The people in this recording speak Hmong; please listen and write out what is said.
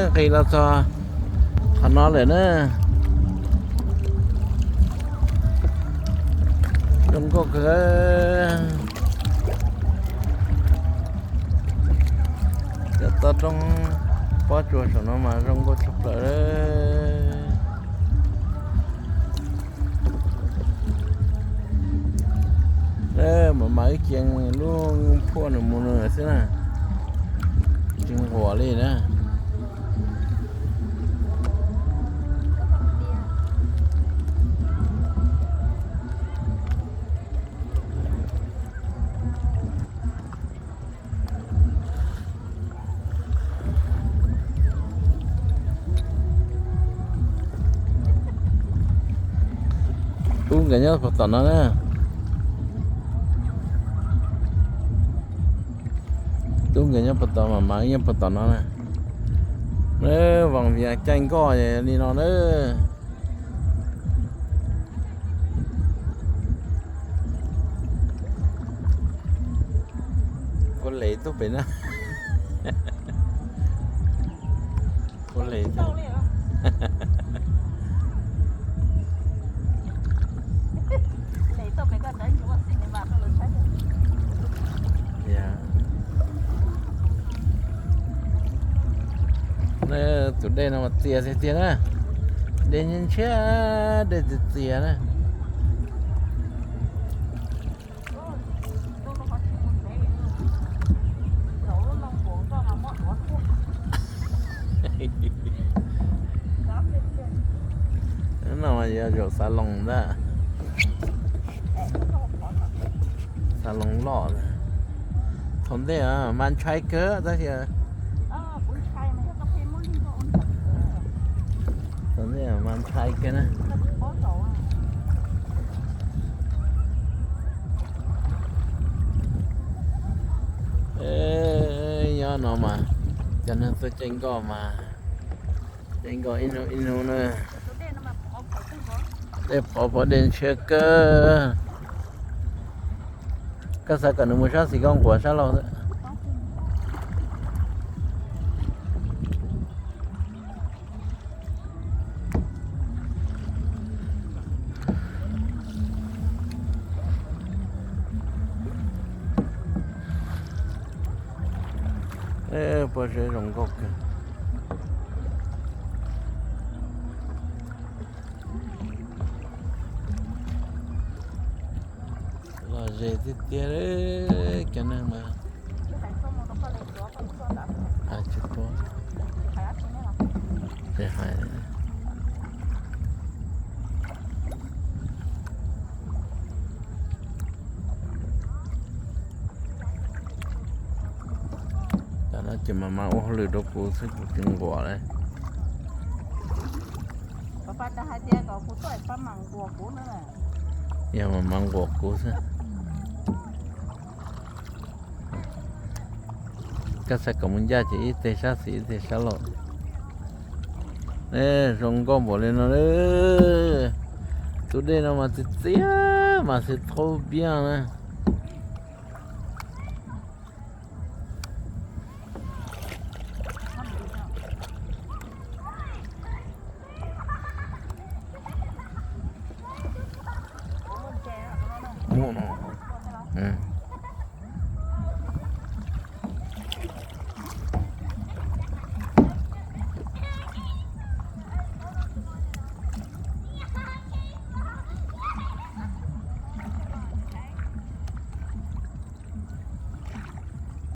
Nqis los txog qhov no lawm na. Zoo nkauj kawg. Cov toj roob pob tsuas saum no mas zoo nkauj tshaj plaws. Mam mam wb ceev lub phuaj nws mus nws xwb na, tsis nquam li na. Tub nkawd nyob puag tom no na. Tub nkawd nyob puag tom, mam mam nyob puag tom no na. Nab, Vaj Vias caij nkoj li no na. Kuv les tuaj pem na. Kuv les. Tus dej no mas txias tiag tiag na. Dej ntshiab, dej txias txias na. No mas yog zaum xav loos ntag. Xav loos loj. Thaum ntej mas ntshai kawg tab sis thaum ntej mas ntshai kawg na. Nyob no mas cov neeg tuaj caij nkoj mas caij nkoj ib hnub ib hnub na. Dej phov phov dej ntshiab kawg. Koj xav kom nws mus sab xis koj nquas sab laug xwb. Pob zeb zoo nkauj kawg. Los ze tiag tiag, cov neeg mas tsis paub. Tsis hais. Cov no ces mam mam ua hauj lwm rau kuv xwb, kuv tsis nquam li. Yog mam mam nquam kuv xwb. Koj xav kom mus ncaj ces ib teg sab xis ib teg sab laug. Zoo nkauj npaum li no. Tus dej no mas txias txias mas xwb thaub piaj na.